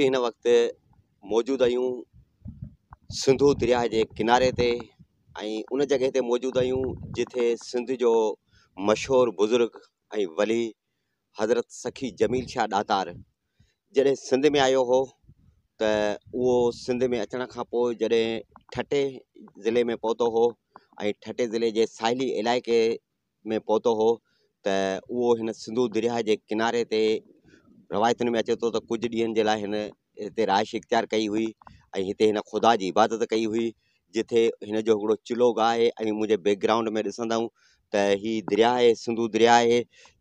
اسين هن وقت موجود آهيون سنڌو درياهه جي ڪناري تي ۽ ان جڳهه تي موجود آهيون جتي سنڌ جو مشهور بزرگ ۽ ولي حضرت سخي جميل شاهه ڏاتار جڏهن سنڌ ۾ آيو هو ته اهو سنڌ ۾ اچڻ کان پوء جڏهن ٺٽي ضلعي ۾ پهتو هو ۽ ٺٽي ضلعي جي ساحلي علائقي ۾ پهتو هو ته اهو هن سنڌو درياهه جي ڪناري تي روايتن ۾ اچي ٿو ته ڪجهه ڏينهن جي لاء هن هتي رهائش اختيار ڪئي هئي ۽ هتي هن خدا جي عبادت ڪئي هئي جتي هن جو هڪڙو چلو گاهه آهي ۽ منهنجي بيڪ گرائونڊ ۾ ڏسندؤ ته هي درياهه آهي سنڌو درياهه آهي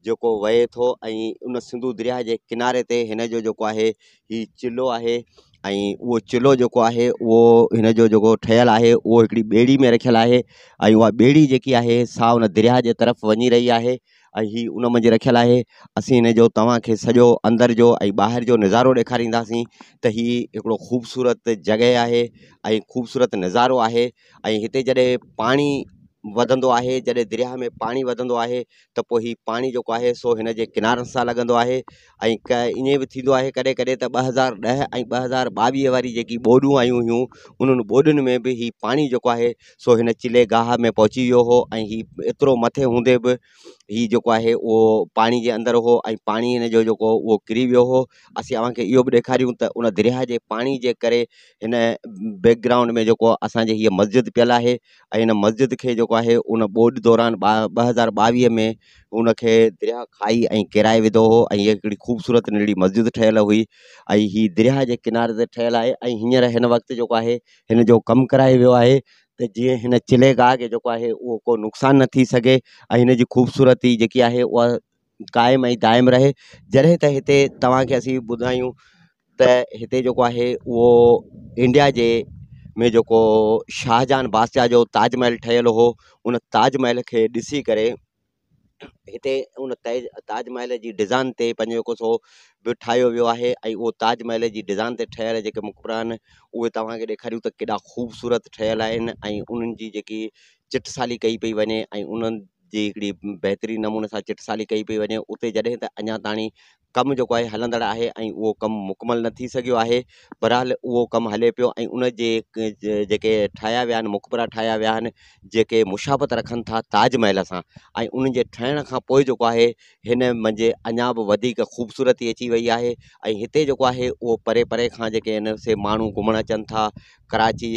جيڪو وهي ٿو ۽ ان سنڌو درياهه جي ڪناري تي هن جو جيڪو آهي هي چلو آهي ۽ اهو چلو جيڪو آهي اهو هن جو جيڪو ٺهيل آهي اهو هڪڙي ٻيڙي ۾ رکيل آهي ۽ اها ٻيڙي جيڪي آهي سا ان درياهه جي طرف وڃي رهي آهي ۽ هي ان منجهه رکيل آهي اسين هن جو توهان کي سڄو اندر جو ۽ ٻاهر جو نظارو ڏيکارينداسين ته هي هڪڙو خوبصورت جڳهه آهي ۽ خوبصورت نظارو آهي ۽ هتي جڏهن پاڻي وڌندو آهي جڏهن درياهه ۾ پاڻي وڌندو آهي ته پوء هي پاڻي جيڪو آهي سو هن جي ڪنارن سان لڳندو آهي ۽ ائين به ٿيندو آهي ڪڏهن ڪڏهن ته 2010 ۽ 2022 واري جيڪي ٻوڏون آيون هيون انهن ٻوڏن ۾ به هي پاڻي جيڪو آهي سو هن چلي گاهه ۾ پهچي ويو هو ۽ هي ايترو مٿي هوندي به هي جيڪو آهي اهو پاڻي جي اندر هو ۽ پاڻي هن جو جيڪو اهو ڪري ويو هو اسين اوهان کي اهو به ڏيکاريون ته ان درياهه جي پاڻي جي ڪري هن بيڪ گرائونڊ ۾ جيڪو اسانجي هيء مسجد پيل آهي ۽ هن مسجد کي جيڪو آهي ان ٻوڏ دوران 2022 ۾ ان کي درياهه کائي ۽ ڪيرائي وڌو هو ۽ هيء هڪڙي خوبصورت ننڍڙي مسجد ٺهيل هئي ۽ هي درياهه جي ڪناري تي ٺهيل آهي ۽ هينئر هن وقت جيڪو آهي هن جو ڪم ڪرايو ويو آهي ته جيئن هن چلي گاهه کي جيڪو آهي اهو ڪو نقصان نه ٿي سگهي ۽ هن جي خوبصورتي جيڪي آهي اها قائم ۽ دائم رهي جڏهن ته هتي توهان کي اسين ٻڌايون ته هتي جيڪو آهي اهو انڊيا جي ۾ جيڪو شاهجهان بادشاهه جو تاج محل ٺهيل هو ان تاج محل کي ڏسي ڪري هتي ان تاج محل جي ڊزائن تي پنهنجو جيڪو سو به ٺاهيو ويو آهي ۽ اهو تاج محل جي ڊزائن تي ٺهيل جيڪي مقبرا آهن اهي توهان کي ڏيکاريون ته ڪيڏا خوبصورت ٺهيل آهن ۽ انهن جي جيڪي چٽسالي ڪئي پئي وڃي ۽ انهن جي هڪڙي بهترين نموني سان چٽسالي ڪئي پئي وڃي اتي جڏهن ته اڃا تاڻي ڪم جيڪو آهي هلندڙ آهي ۽ اهو ڪم مڪمل نه ٿي سگهيو آهي بهرحال اهو ڪم هلي پيو ۽ ان جي جيڪي ٺاهيا ويا آهن مقبرا ٺاهيا ويا آهن جيڪي مشابهت رکن ٿا تاج محل سان ۽ انهن جي ٺهڻ کان پوء جيڪو آهي هن منجهه اڃا به وڌيڪ خوبصورتي اچي وئي آهي ۽ هتي جيڪو آهي اهو پري پري کان جيڪي آهن سي ماڻهو گهمڻ اچن ٿا ڪراچي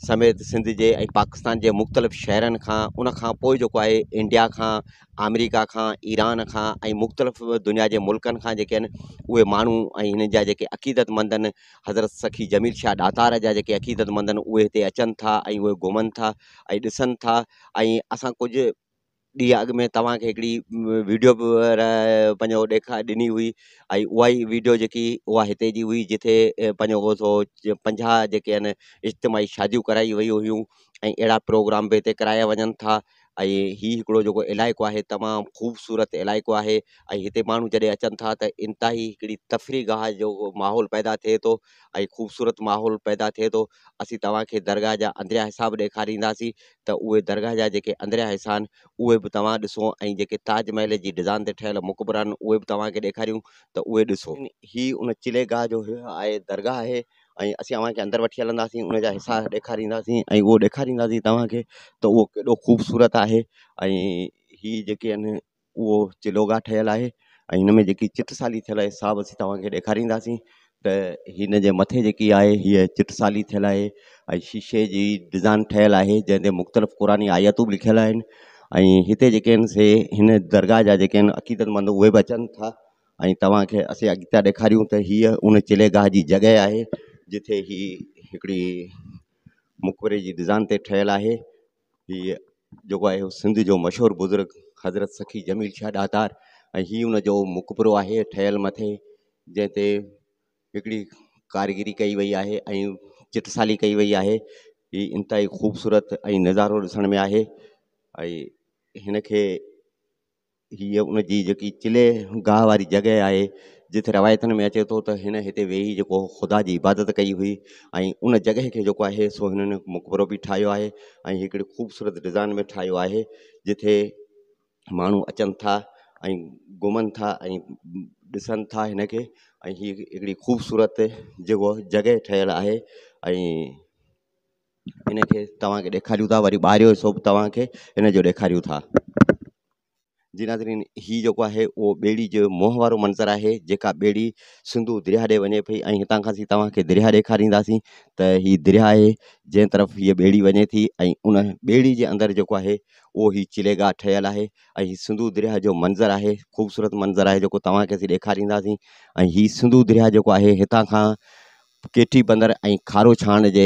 سميت سنڌ جي ۽ پاڪستان جي مختلف شهرن کان ان کان پوء جيڪو آهي انڊيا کان آمريڪا کان ايران کان ۽ مختلف دنيا جي ملڪن کان جيڪي آهن اهي ماڻهو ۽ هنن جا جيڪي عقيدت مند آهن حضرت سخي جميل شاهه ڏاتار جا جيڪي عقيدت مند آهن اهي هتي اچن ٿا ۽ اهي گهمن ٿا ۽ ڏسن ٿا ۽ اسان ڪجهه ڏينهن اڳ ۾ توهان کي هڪڙي ويڊيو به پنهنجو ڏيکا ڏني هئي ۽ اها ئي ويڊيو جيڪي اها هتي جي هئي جتي پنهنجو هو سو 50 جيڪي آهن اجتماعي شاديون ڪرائي ويون هيون ۽ اهڙا پروگرام به هتي ڪرايا وڃن ٿا ۽ هي هڪڙو جيڪو علائقو آهي تمام خوبصورت علائقو آهي ۽ هتي ماڻهو جڏهن اچن ٿا ته انتهائي هڪڙي تفريح گاهه جو ماحول پيدا ٿئي ٿو ۽ خوبصورت ماحول پيدا ٿئي ٿو اسين توهان کي درگاهه جا اندريان حصا به ڏيکارينداسين ته اهي درگاهه جا جيڪي اندريان حصا آهن اهي به توهان ڏسو ۽ جيڪي تاج محل جي ڊزائن تي ٺهيل مقبرا آهن اهي به توهان کي ڏيکاريون ته اهي ڏسو. هي ان چلي گاهه جو آهي درگاهه آهي ۽ اسين اوهان کي اندر وٺي هلنداسين ان جا حصا ڏيکارينداسين ۽ اهو ڏيکارينداسين توهان کي ته اهو ڪيڏو خوبصورت آهي ۽ هي جيڪي آهن اهو چلوگاهه ٺهيل آهي ۽ هن ۾ جيڪي چٽسالي ٿيل آهي سا به اسين توهان کي ڏيکارينداسين ته هن جي مٿي جيڪي آهي هيء چٽسالي ٿيل آهي ۽ شيشي جي ڊزائن ٺهيل آهي جنهن تي مختلف قرآني آيتون به لکيل آهن ۽ هتي جيڪي آهن سي هن درگاهه جا جيڪي آهن عقيدتمند اهي به اچن ٿا ۽ توهان کي اسين اڳتا ڏيکاريون ته هيء ان چلي گاهه جي جڳهه آهي جتي هي هڪڙي مقبري جي ڊزائن تي ٺهيل آهي هيء جيڪو آهي سنڌ جو مشهور بزرگ حضرت سخي جميل شاهه ڏاتار ۽ هي ان جو مقبرو آهي ٺهيل مٿي جنهن تي هڪڙي ڪاريگري ڪئي وئي آهي ۽ چٽسالي ڪئي وئي آهي هي انتهائي خوبصورت ۽ نظارو ڏسڻ ۾ آهي ۽ هن کي هيء ان جي جيڪي چلي گاهه واري جڳهه آهي، جتي روايتن ۾ اچي ٿو ته هن هتي ويهي جيڪو خدا جي عبادت ڪئي هئي ۽ ان جڳهه کي جيڪو آهي سو هنن مقبرو به ٺاهيو آهي ۽ هڪڙي خوبصورت ڊزائن ۾ ٺاهيو آهي جتي ماڻهو اچن ٿا ۽ گهمن ٿا ۽ ڏسن ٿا هن کي ۽ هي هڪڙي خوبصورت جيڪو جڳهه ٺهيل آهي ۽ ان کي توهان کي ڏيکاريون ٿا وري ٻاهريون حصو به توهان کي ان جو ڏيکاريون ٿا. جي ناظرين هي جيڪو آهي اهو ٻيڙي جو منهن وارو منظر آهي جيڪا ٻيڙي سنڌو درياهه ڏي وڃي پئي ۽ هتان کان اسين توهان کي درياهه ڏيکارينداسين ته هي درياهه آهي جنهن طرف هيء ٻيڙي وڃي ٿي ۽ ان ٻيڙي جي اندر جيڪو آهي اهو هي چلي گاهه ٺهيل آهي ۽ هي سنڌو درياهه جو منظر آهي خوبصورت منظر آهي جيڪو توهان کي اسين ڏيکارينداسين ۽ هي سنڌو درياهه جيڪو آهي هتان کان ڪيٽي بندر ۽ کارو ڇاڻ جي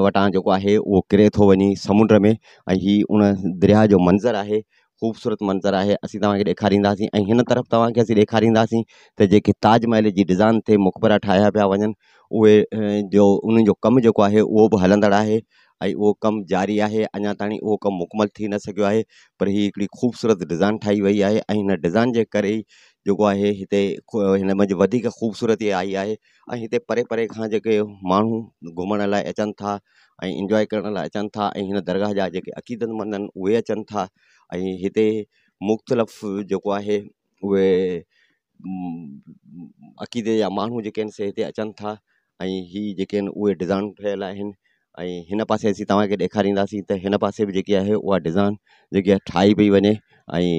وٽان جيڪو آهي اهو ڪري ٿو وڃي سمنڊ ۾ ۽ هي ان درياهه جو منظر آهي خوبصورت منظر آهي اسين توهان کي ڏيکارينداسين ۽ هن طرف توهان کي اسين ڏيکارينداسين ته جيڪي تاج محل جي ڊزائن تي مقبرا ٺاهيا پيا وڃن اهي جو انهن جو ڪم جيڪو آهي اهو به هلندڙ آهي ۽ اهو ڪم جاري آهي اڃا تائين اهو ڪم مڪمل ٿي نه سگهيو آهي پر هي هڪڙي خوبصورت ڊزائن ٺاهي وئي آهي ۽ هن ڊزائن جي ڪري ئي جيڪو آهي هتي هن منجهه وڌيڪ خوبصورتي آئي آهي ۽ هتي پري پري کان جيڪي ماڻهو گهمڻ لاءِ اچن ٿا ۽ انجواءِ ڪرڻ لاءِ اچن ٿا ۽ هن درگاهه جا جيڪي عقيدتمند آهن اهي اچن ٿا ۽ هتي مختلف جيڪو آهي اهي عقيدي جا ماڻهو جيڪي آهن سي هتي اچن ٿا ۽ هي جيڪي آهن اهي ڊزائن ٺهيل آهن ۽ هن پاسي اسين توهان کي ڏيکارينداسين ته هن پاسي به جيڪي آهي اها ڊزائن جيڪي آهي ٺاهي پئي وڃي ۽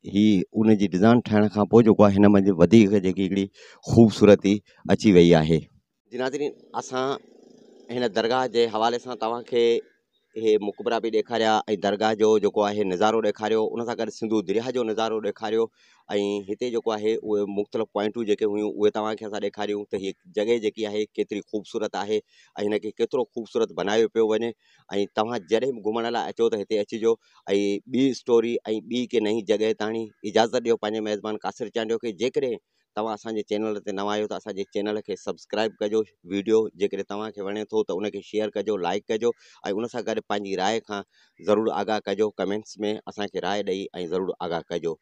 هي ان جي ڊزائن ٺاهڻ کان پوء جيڪو آهي هن منجهه وڌيڪ جيڪي هڪڙي خوبصورتي اچي وئي آهي. جي ناظرين اسان هن درگاهه جي حوالي سان توهان کي اهي مقبرا به ڏيکاريا ۽ درگاهه جو جيڪو آهي نظارو ڏيکاريو ان سان گڏ سنڌو درياهه جو نظارو ڏيکاريو ۽ هتي جيڪو آهي اهي مختلف پوائنٽون جيڪي هيون اهي توهان کي اسان ڏيکاريون ته هي جڳهه جيڪي آهي ڪيتري خوبصورت آهي ۽ هن کي ڪيترو خوبصورت بنايو پيو وڃي ۽ توهان جڏهن به گهمڻ لاء اچو ته هتي اچجو ۽ ٻي اسٽوري ۽ ٻي ڪنهن نئين جڳهه تاڻي اجازت ڏيو پنهنجي ميزبان قاصر چانڊيو کي جيڪڏهن توهان اسان جي چينل تي نوان آهيو ته اسان جي چينل کي سبسڪرائب ڪجو ويڊيو جيڪڏهن توهان کي وڻي ٿو ته ان کي شيئر ڪجو لائڪ ڪجو ۽ ان سان گڏ پنهنجي راء کان ضرور آگاهه ڪجو ڪمينٽس ۾ اسان کي راء ڏئي ۽ ضرور آگاهه ڪجو.